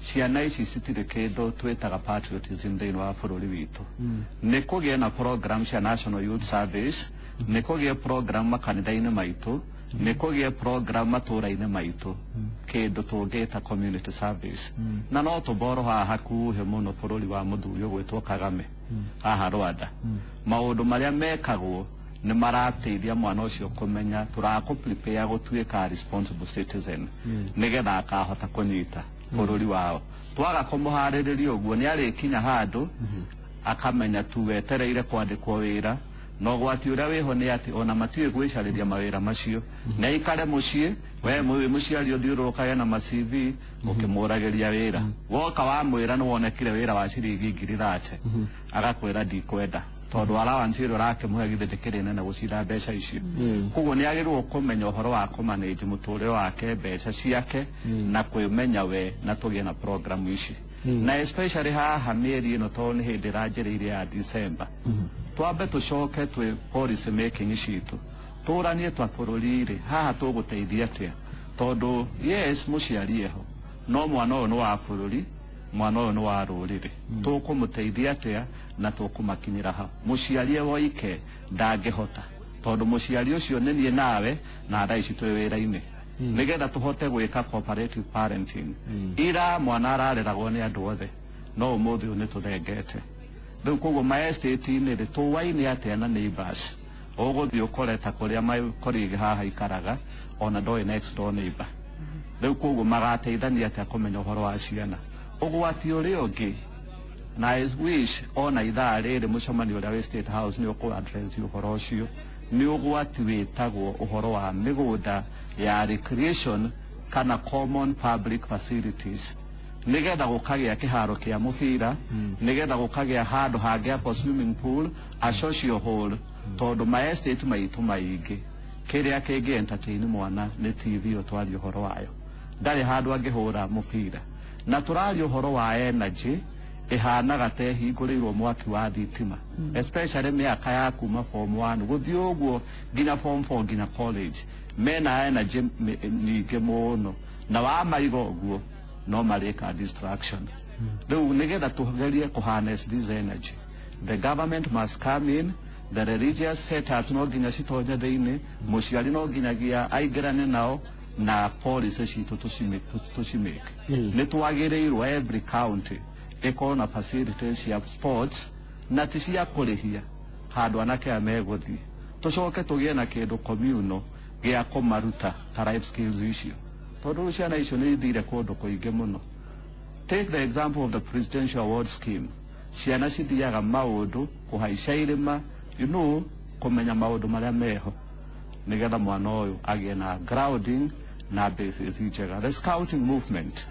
Ciana ici citirĩ kĩndũ twĩtaga patriotism thĩinĩ wa bũrũri witũ. Nĩ kũgĩe na program cia National Youth Service, nĩ kũgĩe program makanitha-inĩ maitũ, nĩ kũgĩe program matũra-inĩ maitũ, kĩndũ tũngĩta community service. Na no tũborwo haha hakuhĩ mũno, bũrũri wa mũthuri ũgwĩtwo Kagame haha Rwanda, maũndũ marĩa mekagwo nĩ marateithia mwana ũcio kũmenya tũrakũ prepare gũtuĩka responsible citizen, nĩgetha akahota kũnyita bũrũri wao. Twaga kũmũharĩrĩria ũguo, nĩ arĩkinya handũ akamenya tu wetereire kwandĩkwo wĩra, na ũgwati ũrĩa wĩho nĩ atĩ ona matiũĩ gwĩcarĩria mawĩra macio. Nĩ aikare mũciĩ, we wĩ mũciari ũthiũrũrũkage na ma CV ũkĩmũragĩria wĩra. Woka wamwĩra nĩ wonekire wĩra wa ciringi 30,000, agakwĩra, "Ndikwenda," tondũ allowance ĩrĩa ũrakĩmũhe githĩ ndĩkĩrĩ nene gũcinda mbeca icio. Koguo nĩ agĩrĩirwo kũmenya ũhoro wa kũmanage mũtũrĩre wake, mbeca ciake, na kwĩmenya we, na tũgĩe na program ici, na especially haha mĩeri ĩno, tondũ nĩ hĩndĩ ĩranjĩrĩirie ya December, twambe tũcoke twĩ policy making citũ, tũranie twa bũrũri rĩ, haha tũgũteithia atĩa? Tondũ yes, mũciari eho, no mwana ũyũ nĩ wa bũrũri, mwana ũyũ nĩ wa rũrĩrĩ. Tũkũmũteithia atĩa na tũkũmakinyĩra ha? Mũciari e woike ndangĩhota, tondũ mũciari ũcio nĩ niĩ nawe, na thaa ici twĩ wĩra-inĩ. Nĩgetha tũhote gwĩka cooperative parenting, ira mwana arareragwo nĩ andũ othe, no ũmũthĩ ũyũ nĩ tũthengete rĩu. Koguo ma estate-inĩ rĩ, tũwaine atĩa na neighbors? Ũgũthiĩ ũkore ta kũrĩa my colleague haha ikaraga, ona ndoĩ next door neighbor. Rĩu koguo magateithania atĩa kũmenya ũhoro wa ciana? Ũgwati ũrĩa ũngĩ, na I wish ona ithaa rĩrĩ mũcemanio ũrĩa wĩ State House nĩ ũkũ address ũhoro ũcio, nĩ ũgwati wĩtagwo ũhoro wa mĩgũnda ya recreation kana common public facilities, nigetha gũkagĩa kĩharo kĩa mũbira, nigetha gũkagĩa handũ hangĩakwo swimming pool, a social hall, tondũ ma estate maitũ maingĩ kĩrĩa kĩngĩ entertain mwana nĩ TV. Ũtwaria ũhoro wayo, ndarĩ handũ angĩhũra mũbira. Na tũraria ũhoro wa energy ĩhanaga ta ĩhingũrĩirwo mwaki wa thitima, especially mĩaka ya kuma form 1 gũthiĩ ũguo nginya form 4 nginya college, mena energy nyingĩ mũno, na wamaiga ũguo no marĩka distraction. Rĩu nĩgetha tũgerie kũ harness this energy, the government must come in, the religious setups no nginya citonye thĩinĩ, mũciari no nginyagia aingĩrane nao, na policy citũ tũcimake. Nĩ twagĩrĩirwo every county ĩkorwo na facilities cia sports, na ti cia kũrĩhia, handũ anake aya megũthiĩ. Tũcoke tũgĩe na kĩndũ communal gĩa kũmaruta ta life skills icio, tondũ rĩu ciana icio nĩ ithire kũndũ kũingĩ mũno. Take the example of the Presidential Award Scheme. Ciana cithiaga maũndũ kũhaica irĩma, kũmenya maũndũ marĩa meho, nigetha mwana ũyũ agĩe na grounding na basis njega. The scouting movement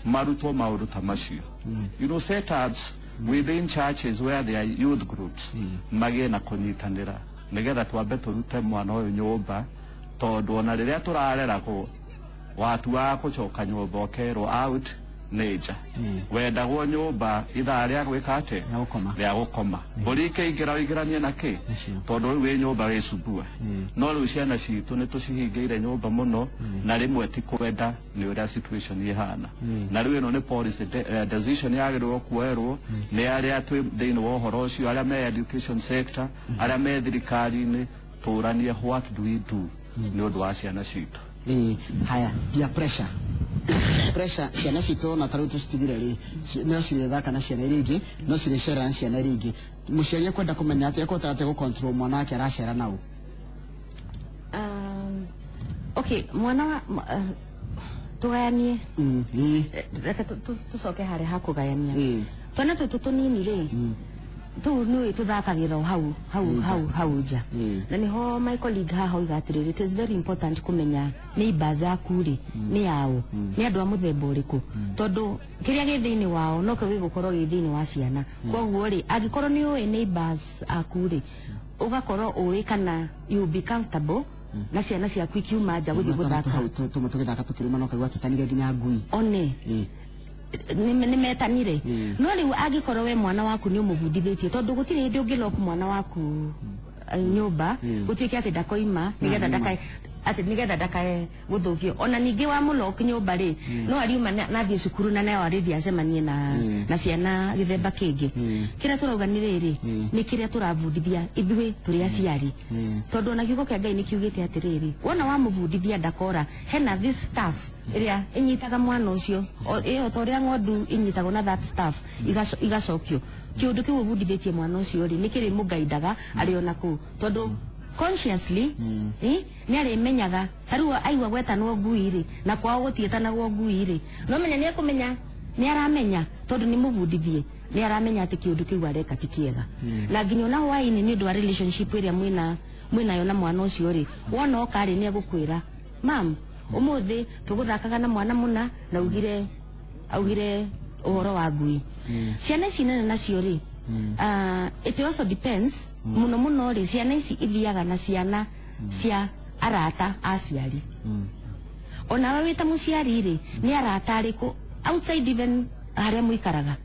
marutwo maũndũ ta macio, setups within churches where there are youth groups, magĩe na kũnyitanĩra, nigetha twambe tũrute mwana ũyũ nyũmba, tondũ ona rĩrĩa tũrareragwo, watuaga gũcoka nyũmba ũkerwo out. Nĩ nja wendagwo nyũmba ithaa rĩa gwĩka atĩ? Rĩa gũkoma. Rĩa gũkoma. Mbũri ikĩingĩra ũingĩranie na kĩ? Nacio. Tondũ rĩu wĩ nyũmba wĩcumbua. No rĩu ciana citũ nĩ tũcihingĩire nyũmba mũno, na rĩmwe ti kwenda, nĩ ũrĩa situation ĩhana. Na rĩu ĩno nĩ policy decision yagĩrĩirwo kuoerwo nĩ arĩa twĩ thĩinĩ wa ũhoro ũcio, arĩa me education sector, arĩa me thirikari-inĩ, tũranie what do we do nĩ ũndũ wa ciana citũ. Ĩĩ, haya, peer pressure, pressure, ciana citũ na tarĩu tũcitigire rĩ, no cirĩthaka na ciana iria ingĩ, no cirĩcera na ciana iria ingĩ. Mũciari ekwenda kũmenya atĩ ekũhota atĩa gũ-control mwana wake aracera nau? Okay, mwana wa tũgayanie. Ĩĩ. Reke tũcoke harĩa ha kũgayania. Twana tũtũ tũnini rĩ, tũu nĩũĩ tũthakagĩra o hau hau hau hau nja. Na niho my colleague haha oiga atĩrĩrĩ, it is very important kũmenya neighbors aku rĩ nĩ ao, nĩ andũ a mũthemba ũrĩkũ, tondũ kĩrĩa gĩ thĩinĩ wao no kĩo gĩgũkorwo gĩ thĩinĩ wa ciana. Koguo rĩ, angĩkorwo nĩ ũĩ neighbors aku rĩ, ũgakorwo ũĩ kana you be comfortable na ciana ciaku ikiuma nja gũthiĩ gũthaka. Hau tũmwe tũgĩthaka tũkĩruma no kaigua tũtanire nginya ngui. One. Nĩ metanire. No rĩu angĩkorwo we mwana waku nĩ ũmũbundithĩtie, tondũ gũtirĩ hĩndĩ ũngĩlock mwana waku nyũmba gũtuĩke atĩ ndakoima nĩgetha ndakae atĩ nĩgetha ndakae gũthũkio. Ona ningĩ wamũlock nyũmba rĩ, no ariuma na athiĩ cukuru na nayo arĩthiĩ acemanie na na ciana gĩthemba kĩngĩ. Kĩrĩa tũrauga nĩ rĩrĩ, nĩ kĩrĩa tũrabundithia ithuĩ tũrĩ aciari, tondũ ona kiugo kĩa Ngai nĩ kiugĩte atĩrĩrĩ, wona wamũbundithia ndakora, hena this staff ĩrĩa ĩnyitaga mwana ũcio, ĩyo ta ũrĩa ng'ondu inyitagwo na that staff igacokio. Kĩũndũ kĩu ũbundithĩtie mwana ũcio rĩ, nĩ kĩrĩmũgaindaga arĩ ona kũu, tondũ consciously nĩ arĩmenyaga. Ta rĩu aigua gwetanwo ngui rĩ, na kwao gũtiĩtanagwo ngui rĩ, no menya nĩ ekũmenya, nĩ aramenya, tondũ nĩ mũbundithie, nĩ aramenya atĩ kĩũndũ kĩu areka ti kĩega. Na nginya ona hwaĩ-inĩ, nĩ ũndũ wa relationship ĩrĩa mwĩna mwĩnayo na mwana ũcio rĩ, wona oka rĩ, nĩ egũkwĩra, "Mam, ũmũthĩ tũgũthakaga na mwana mũna na ugire augire ũhoro wa ngui." Ciana ici nene nacio rĩ, it also depends mũno mũno rĩ, ciana ici ithiaga na ciana cia arata aciari. Onawe wĩ ta mũciari rĩ, nĩ arata arĩkũ outside even harĩa mũikaraga?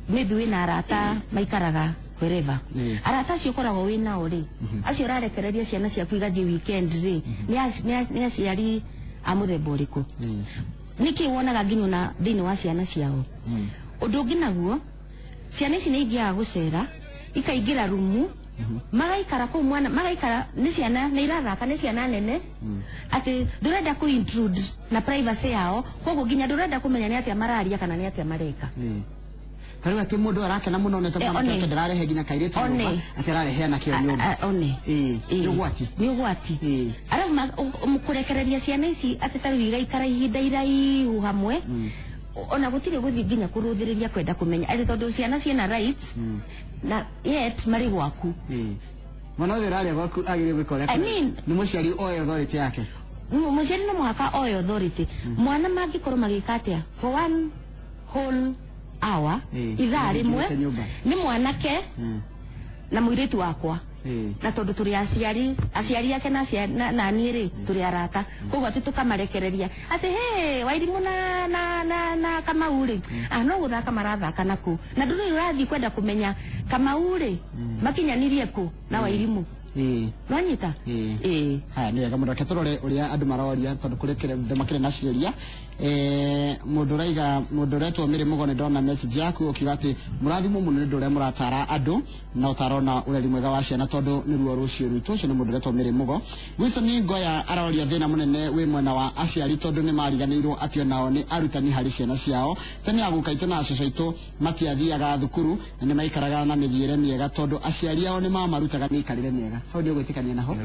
Maybe wĩna arata maikaraga wherever. Arata acio ũkoragwo wĩ nao rĩ, acio ũrarekereria ciana ciaku igathiĩ weekend rĩ, nĩ aciari a mũthemba ũrĩkũ? Nĩkĩ wonaga nginya ona thĩinĩ wa ciana ciao? Ũndũ ũngĩ naguo, ciana ici nĩ ingĩaga gũcera, ikaingĩra rumu, magaikara kũu, mwana magaikara, nĩ ciana nĩ irathaka, nĩ ciana nene, atĩ ndũrenda kũ intrude na privacy yao, koguo nginya ndũrenda kũmenya nĩ atĩa mararia kana nĩ atĩa mareka. Ta rĩu atĩ mũndũ arakena mũno nĩ tondũ mwanake one. wake ndararehe nginya kairĩtu One. nyũmba, atĩ ararehe anake o nyũmba. One. Nĩ ũgwati. Nĩ ũgwati. Arabu kũrekereria ciana ici atĩ ta rĩu igaikara ihinda iraihu hamwe, ona gũtirĩ gũthiĩ nginya kũrũthĩrĩria kwenda kũmenya atĩ tondũ ciana ciĩna rights na yet marĩ gwaku. Mwana ũyũ ũrarĩa gwaku agĩrĩirwo gwĩka ũrĩa I mean- nĩ mũciari oe authority yake. Mũciari no mũhaka oe authority. Mwana mangĩkorwo magĩka atĩa for one whole hour, ithaa rĩmwe, Nĩingĩrĩte nyũmba. nĩ mwanake na mũirĩtu wakwa, na tondũ tũrĩ aciari, aciari ake na na niĩ rĩ, tũrĩ arata, koguo atĩ tũkamarekereria atĩ he Wairimũ na Kamau rĩ, no gũthaka marathaka naku, na ndũrĩ ũrathiĩ kwenda kũmenya Kamau rĩ makinyanirie kũ na Wairimũ. Nwanyita? Ĩĩ. Haya, nĩ wega mũno. Reke tũrore ũrĩa andũ maroria, tondũ kũrĩ andũ makĩrĩ na ciũria. Mũndũ ũraiga, mũndũ ũretwo Mĩrĩ Mũgo, nĩ ndona message yaku ũkiuga atĩ mũrathimwo mũno nĩ ũndũ ũrĩa mũratara andũ na ũtaro na ũreri mwega wa ciana, tondũ nĩruo rũciũ rwitũ. Ũcio nĩ mũndũ ũretwo Mĩrĩ Mũgo. Wilson Ngoya aroria thĩna mũnene wĩ mwena wa aciari, tondũ nĩ mariganĩirwo atĩ onao nĩ arutani harĩ ciana ciao. Tene aguka aitũ na acũcũ aitũ matiathiaga thukuru na nĩ maikaraga na mĩthiĩre mĩega, tondũ aciari ao nĩ mamarutaga mĩikarĩre mĩega. Hau nĩ ũgwĩtĩkania naho?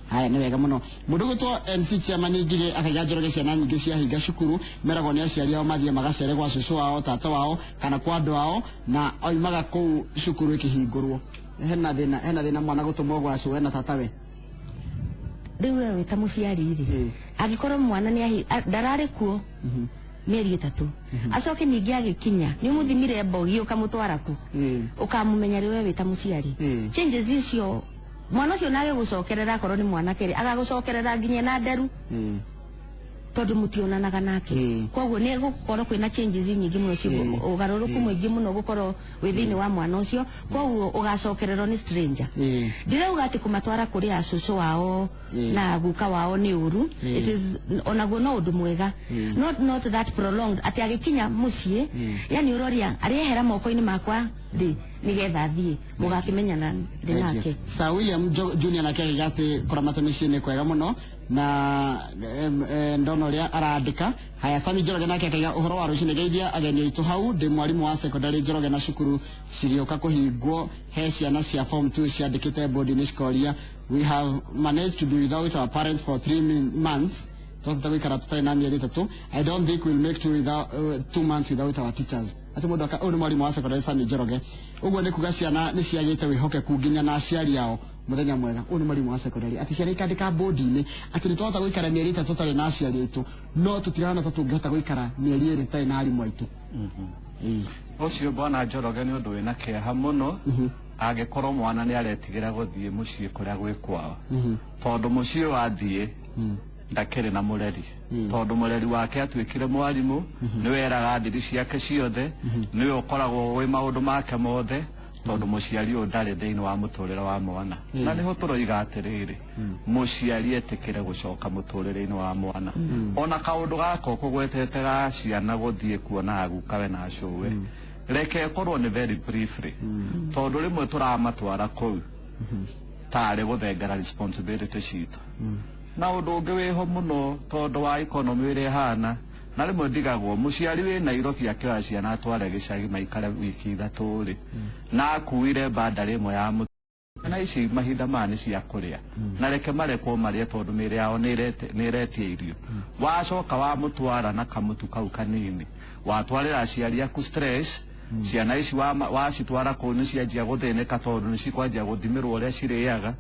Haya, nĩ wega mũno. Mũndũ ũgwĩtwo MC Chairman Ngigĩ akaiga, Njoroge, ciana nyingĩ ciahinga cukuru meragwo nĩ aciari ao mathiĩ magacere gwa cũcũ wao, tata wao kana kwa andũ ao, na oimaga kũu cukuru ĩkĩhingũrwo. Hena thĩna mwana gũtũmwo gwa cũwe na tatawe? Rĩu we wĩ ta mũciari rĩ, angĩkorwo mwana nĩ ndararĩ kuo mĩeri 3, acoke ningĩ agĩkinya nĩ ũmũthimire mbogi ũkamũtwara ku, ũkamũmenya rĩ we wĩ ta mũciari? Changes icio mwana ũcio nage gũcokerera, akorwo nĩ mwanake rĩ, agagũcokerera nginya na nderu. Tondu mutionanaga nake. Koguo ni gukorwo kwina changes nyingi muno, ugaruruku mwingi muno gukorwo wi thiini wa mwana ucio, koguo ugacokererwo ni stranger. Ndirauga ati kumatwara kuri acucu wao na guka wao ni uru. It is onaguo no undu mwega, not that prolonged ati agikinya mucii, yani uroria ariehera moko-ini makwa thi nigetha thie mugakimenyana ndi nake. Sir William Junior nake akiuga atĩ kũramata mĩciĩ nĩ kwega mũno na ndona ũrĩa arandĩka. Haya, Sami Njoroge nake akaiga, ũhoro wa rũcinĩ, geithia ageni aitũ hau, ndĩ mwarimũ wa secondary Njoroge, na cukuru cigĩũka kũhingwo he ciana cia form 2 ciandĩkĩte bodi-inĩ cikoria, "We have managed to be without our parents for 3 months, twahota gũikara tũtarĩ na mĩeri 3. I don't think we'll make 2 months without our teachers." Atĩ mũndũ ũyũ nĩ mwarimũ wa secondary Sami Njoroge. Ũguo nĩ kuga ciana nĩ ciagĩte wĩhokeku nginya na aciari ao. Mũthenya mwega. Ũyũ nĩ mwarimũ wa secondary, atĩ ciana ikandĩka bodi-inĩ atĩ nĩ twahota gũikara mĩeri 3 tũtarĩ na aciari aitũ, no tũtirona ta tũngĩhota gũikara mĩeri 2 tũtarĩ na arimũ aitũ. Ĩĩ. Ũcio bwana Njoroge nĩ ũndũ wĩna kĩeha mũno angĩkorwo mwana nĩ aretigĩra gũthiĩ mũciĩ kũrĩa gwĩ kwao, tondũ mũciĩ wathiĩ ndakĩrĩ na mũreri, tondũ mũreri wake atuĩkire mwarimũ, nĩwe eraga thiri ciake ciothe, nĩwe ũkoragwo wĩ maũndũ make mothe, tondũ mũciari ũyũ ndarĩ thĩinĩ wa mũtũrĩre wa mwana. Na nĩho tũroiga atĩrĩrĩ, mũciari etĩkĩre gũcoka mũtũrĩre-inĩ wa mwana. Ona kaũndũ gaka ũkũgwetete ga ciana gũthiĩ kuona gukawe na cũwe, reke ĩkorwo nĩ very briefly, tondũ rĩmwe tũramatwara kũu tarĩ gũthengera responsibility citũ. Na ũndũ ũngĩ wĩho mũno, tondũ wa economy ũrĩa ĩhana, na rĩmwe ndigagwo mũciari wĩ Nairobi akĩoya ciana atware gĩcagi maikare wiki 3 rĩ, na akuire bandari ĩmwe ya mũtu na ici mahinda maya nĩ cia kũrĩa, na reke marekwo marĩe tondũ mĩĩrĩ yao nĩ ĩretia irio. Wacoka wamũtwara na kamũtu kau kanini, watwarĩra aciari aku stress. Ciana ici wacitwara kũu nĩ cianjia gũthĩnĩka tondũ nĩ cikwanjia gũthimĩrwo ũrĩa cirĩaga.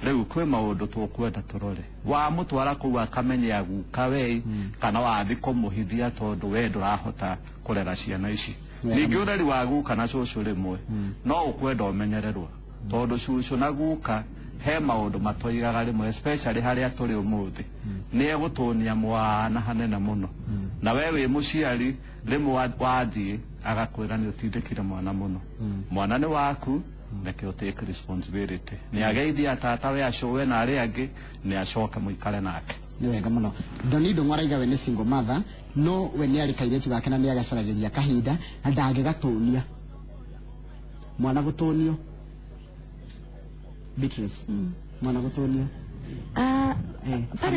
Rĩu kwĩ maũndũ tũkwenda tũrore. Wamũtwara kũu akamenyea guka we, kana wathi kũmũhithia tondũ we ndũrahota kũrera ciana ici. Ningĩ ũreri wa guka na cũcũ rĩmwe no ũkwenda ũmenyererwo, tondũ cucu na guka he maũndũ matoigaga rĩmwe, especially harĩa tũrĩ ũmũthĩ, nĩ egũtũnia mwana hanene mũno, na we wĩ mũciari rĩmwe wathiĩ agakwĩra nĩ ũtindĩkire mwana mũno. Mwana nĩ waku, reke ũtake responsibility. Nĩ ageithia tata we, acũwe na arĩa angĩ, nĩ acoke mũikare nake. Nĩ wega mũno. Donido Mwaraiga we nĩ single mother, no we nĩ arĩ kairĩtu gake na nĩ agacaragĩria kahinda na ndangĩgatũnia. Mwana gũtũnio, Beatrice, mwana gũtũnio? Ah,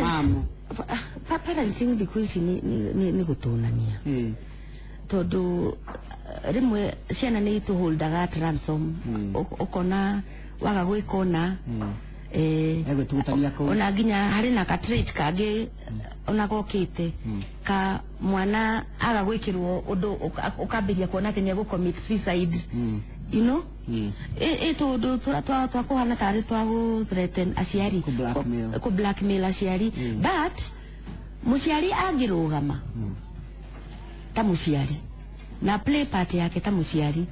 Mamu. Parenting thikũ ici nĩ gũtũnania, tondũ rĩmwe ciana nĩ itũholdaga at ransom. Ũkona waga gwĩka ũna, Egwĩtugutania kũu. Ona nginya harĩ na ka trait kangĩ ona gokĩte ka mwana aga gwĩkĩrwo ũndũ, ũkambĩria kuona atĩ nĩ egũ commit suicide. Ĩ tũndũ twa kũhana tarĩ twa gũ threaten aciari. Kũ blackmail. Kũ blackmail aciari. But mũciari angĩrũgama ta mũciari na play part yake ta mũciari,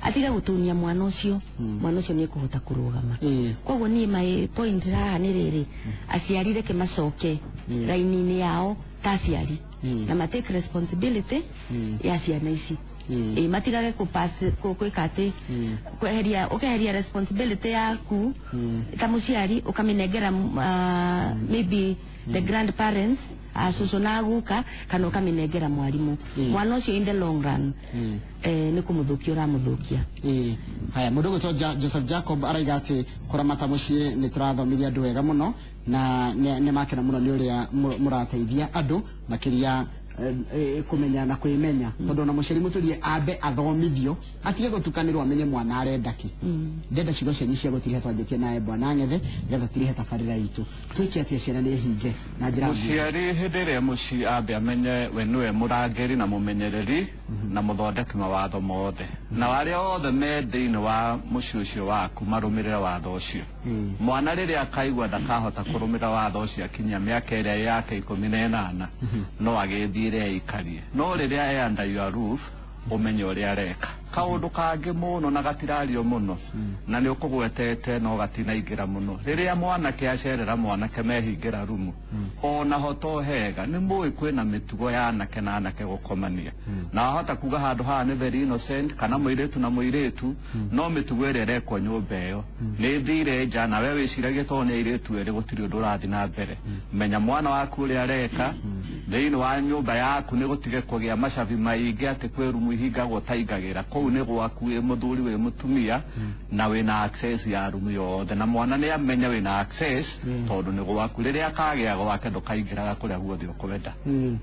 atige gũtunia mwana ũcio, mwana ũcio nĩ ekũhota kũrũgama. Koguo niĩ my point haha nĩ rĩrĩ, aciari reke macoke raini-inĩ yao ta aciari na ma take responsibility ya ciana ici. Ĩ matigage kũpass gwĩka atĩ kweheria, ũkeheria responsibility yaku ta mũciari, ũkamĩnengera maybe the grandparents, acũcũ na guka, kana ũkamĩnengera mwarimũ. Mwana ũcio in the long run nĩ kũmũthũkia ũramũthũkia. Ĩĩ. Haya, mũndũ ũgwĩtwo Joseph Jacob araiga atĩ kũramata mũciĩ nĩ tũrathomithia andũ wega mũno na nĩ makena mũno nĩ ũrĩa mũrateithia andũ makĩria kũmenya na kwĩmenya, tondũ ona mũciari mũtũrie ambe athomithio, atige gũtukanĩrwo, amenye mwana arenda kĩ. Ndenda ciugo cianyu cia gũtiriha twanjĩtie nawe bwana Ng'ethe, nĩgetha tũtirihe tabarĩra itũ. Twĩke atĩa ciana nĩ hinge na njĩra nguhĩ? Mũciari hĩndĩ ĩrĩa mũciĩ ambe amenye we nĩwe mũrangĩri na mũmenyereri na mũthondeki mawatho mothe, na arĩa othe me thĩinĩ wa mũciĩ ũcio waku marũmĩrĩre watho ũcio. Mwana rĩrĩa akaigua ndakahota kũrũmĩrĩra watho ũcio akinyia mĩaka ĩrĩa yake 18, no agĩthiĩre eikarie, no rĩrĩa e under your roof, ũmenye ũrĩa areka. Kaundu kangi muno na gatirario muno na ni ukugwetete no gatinaingira muno riria mwanake acerera mwanake mehingira rumu ona ho to hega ni mui kwina mitugo ya anake na anake gukomania na wahota kuga handu haha ni very innocent kana muiritu na muiritu no mitugo ĩrĩa ĩrekwo nyũmba ĩyo nĩ thire nja na we wĩciragie tondũ nĩ airĩtu erĩ gũtirĩ ũndũ ũrathiĩ na mbere. Menya mwana waku ũrĩa areka thĩinĩ wa nyũmba yaku nĩ gũtige kũgĩa macabi maingĩ atĩ kwĩ rumu ihingagwo ũtaingagĩra kũu nĩ gwaku wĩ mũthuri wĩ mũtumia na wĩna access ya rumu yothe na mwana nĩ amenya wĩna access tondũ nĩ gwaku rĩrĩa akagĩa gwake ndũkaingĩraga kũrĩa guothe ũkwenda.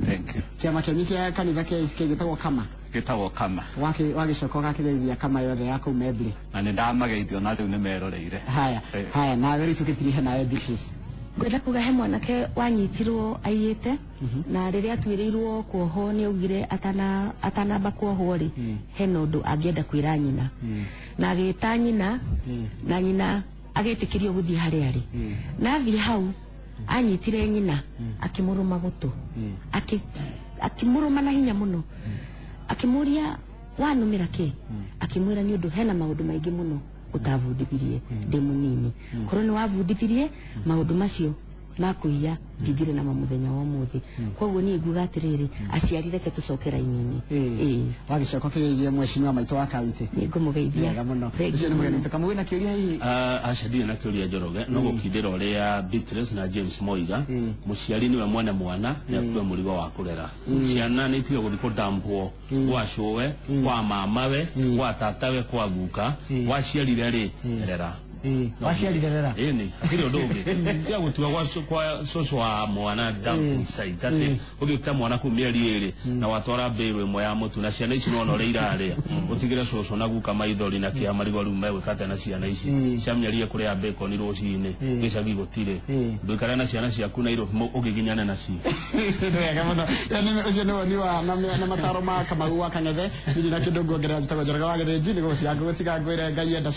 Thank you. Kĩama kĩanyu kĩa kanitha kĩa ICK gĩtagwo kama gĩtagwo kama wagĩcoka ũgakĩgeithia kama yothe ya kũu Membley. Na nĩ ndamageithio na rĩu nĩ meroreire. Haya. Haya, nawe rĩu tũgĩtirihe nawe Beatrice. Ngwenda kuga he mwanake wanyitirwo aiyĩte na rĩrĩa atuĩrĩirwo kuohwo nĩ augire atanamba kuohwo rĩ hena ũndũ angĩenda kwĩra nyina na agĩta nyina na nyina agĩtĩkĩrio gũthiĩ harĩa arĩ na athiĩ hau anyitire nyina akĩmũrũma gũtũ akĩmũrũma na hinya mũno akĩmũria wanũmĩra kĩ akĩmwĩra nĩ ũndũ hena maũndũ maingĩ mũno ũtavundithirie ndĩ mũnini korwo nĩ wavundithirie maũndũ macio ma kũiya ndingĩrĩ namo mũthenya wa ũmũthĩ. Koguo niĩ nguga atĩrĩrĩ aciari reke tũcoke raini-inĩ. Wagĩcoka ũkĩgeithia mheshimiwa maitũ wa kaunti. Nĩ ngũmũgeithia. Wega mũno. Thank Ũcio nĩ you mũgeni mũno. witũ. Kamau wĩna kĩũria hihi? Aca ndirĩ na kĩũria Njoroge no gũkindĩra ũrĩa Beatrice na James moiga mũciari nĩwe mwene mwana nĩ akue mũrigo wa kũrera ciana nĩ itige gũthiĩ kũdampwo gwa cũwe kwa mamawe kwa tatawe kwa guka waciarire rĩ rera. Waciarire rera. Ĩni hatirĩ ũndũ ũngĩ tiga gũtua kwa cũcũ wa mwana dumping site atĩ ũthiĩ ũte mwana kũu mĩeri ĩrĩ na watwara mbĩrũ ĩmwe ya mũtu na ciana ici nĩwona ũrĩa irarĩa ũtigĩre cũcũ na guka maithori na kĩa marigwo rĩu megwĩka atĩa na ciana ici ciamenyerire kũrĩa bacon rũcinĩ gĩcagi gũtirĩ ndũikare na ciana ciaku Nairobi ũgĩginyane nacio. Nĩ wega mũno. Yaani ũcio nĩ woni wa na mataro ma Kamau wa Kang'ethe. Ndirĩ na kĩndũ nguongerera njĩtagwo Njoroge wa Gĩthĩnji nĩ gũtiga ngũtiga ngwĩre Ngai enda.